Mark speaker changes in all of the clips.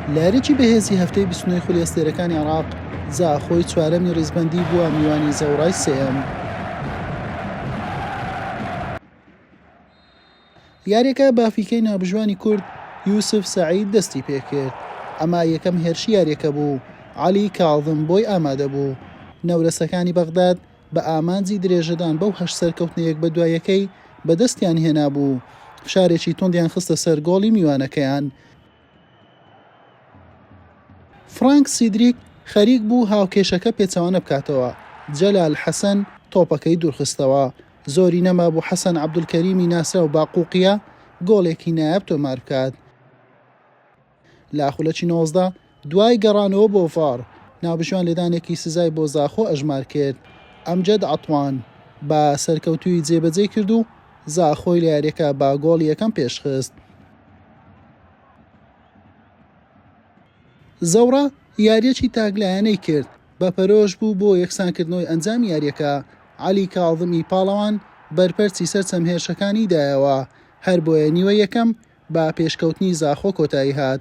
Speaker 1: لە یاریی بەهێزی هەفتەی 29 خولی ئەستێرەکانی عێراق، زاخۆی چوارەمی ریزبەندی بووە میوانی زەوڕای سێیەم. یاریەکە بە فیکەی ناوبژیوانی کورد یوسف سەعید دەستی پێکرد، ئەمە یەکەم هێرشی یاریەکە بوو عەلی کاظم بۆی ئامادەبوو، نەورەسەکانی بەغداد بە ئامانجی درێژەدان بەو هەشت سەرکەوتنە یەک بەدوای یەکەی بەدەستیان هێنابوو، فشارێکی توندیان خستە سەر گۆڵی میوانەکەیان. فرانک سیدریک خەریک بوو هاوکێشەکە پێچەوانە بکاتەوە، جەلال حەسەن تۆپەکەی دوورخستەوە، زۆری نەمابوو حەسەن عەبدولکەریمی ناسراو بە قوقیە گۆڵێکی نایاب تۆماربکات. لە خولەکی 19 دوای گەڕانەوە بۆ ڤار، ناوبژیوان لێدانێکی سزای بۆ زاخۆ ئەژمارکرد، ئەمجەد عەتوان بە سەرکەوتوویی جێبەجێی کرد و زاخۆی لە یارییەکە بە گۆڵی یەکەم پێشخست. زەوڕا یارییەکی تاکلایەنەی کرد، بە پەرۆش بوو بۆ یەکسانکردنەوەی ئەنجامی یارییەکە، عەلی کاظمی پاڵەوان بەرپەرچی سەرجەم هێرشەکانی دایەوە، هەربۆیە نیوەی یەکەم بە پێشکەوتنی زاخۆ کۆتایی هات.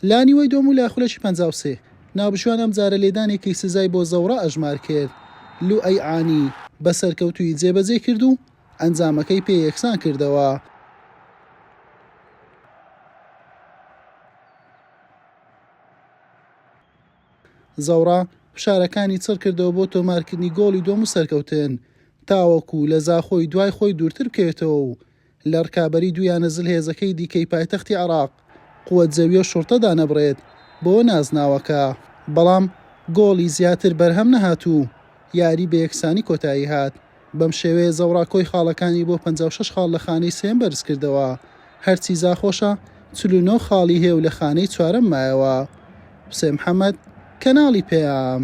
Speaker 1: لە نیوەی دووەم و لە خولەکی 53 ناوبژیوان ئەمجارە لێدانێکی سزای بۆ زەوڕا ئەژمار کرد، لوئەی عانی بە سەرکەوتوویی جێبەجێی کرد و ئەنجامەکەی پێ یەکسان کردەوە. زەوڕا فشارەکانی چڕکردەوە بۆ تۆمارکردنی گۆڵی دووەم و سەرکەوتن، تاوەکو لە زاخۆی دوای خۆی دوورتر بکەوێتەوە و لە رکابەری دوو یانە زلهێزەکەی دیکەی پایتەختی عێراق، قوە جەویە و شوڕتە دانەبڕێت بۆ نازناوەکە، بەڵام گۆڵی زیاتر بەرهەم نەهات و یاری بە یەکسانی کۆتایی هات. بەم شێوەیە زەوڕا کۆی خاڵەکانی بۆ 56 خاڵ لە خانەی سێیەم بەرزکردەوە، هەرچی زاخۆشە 49 خاڵی هەیە و لە خانەی چوارەم مایەوە. حوسێن محەمەد، کەناڵی پەیام.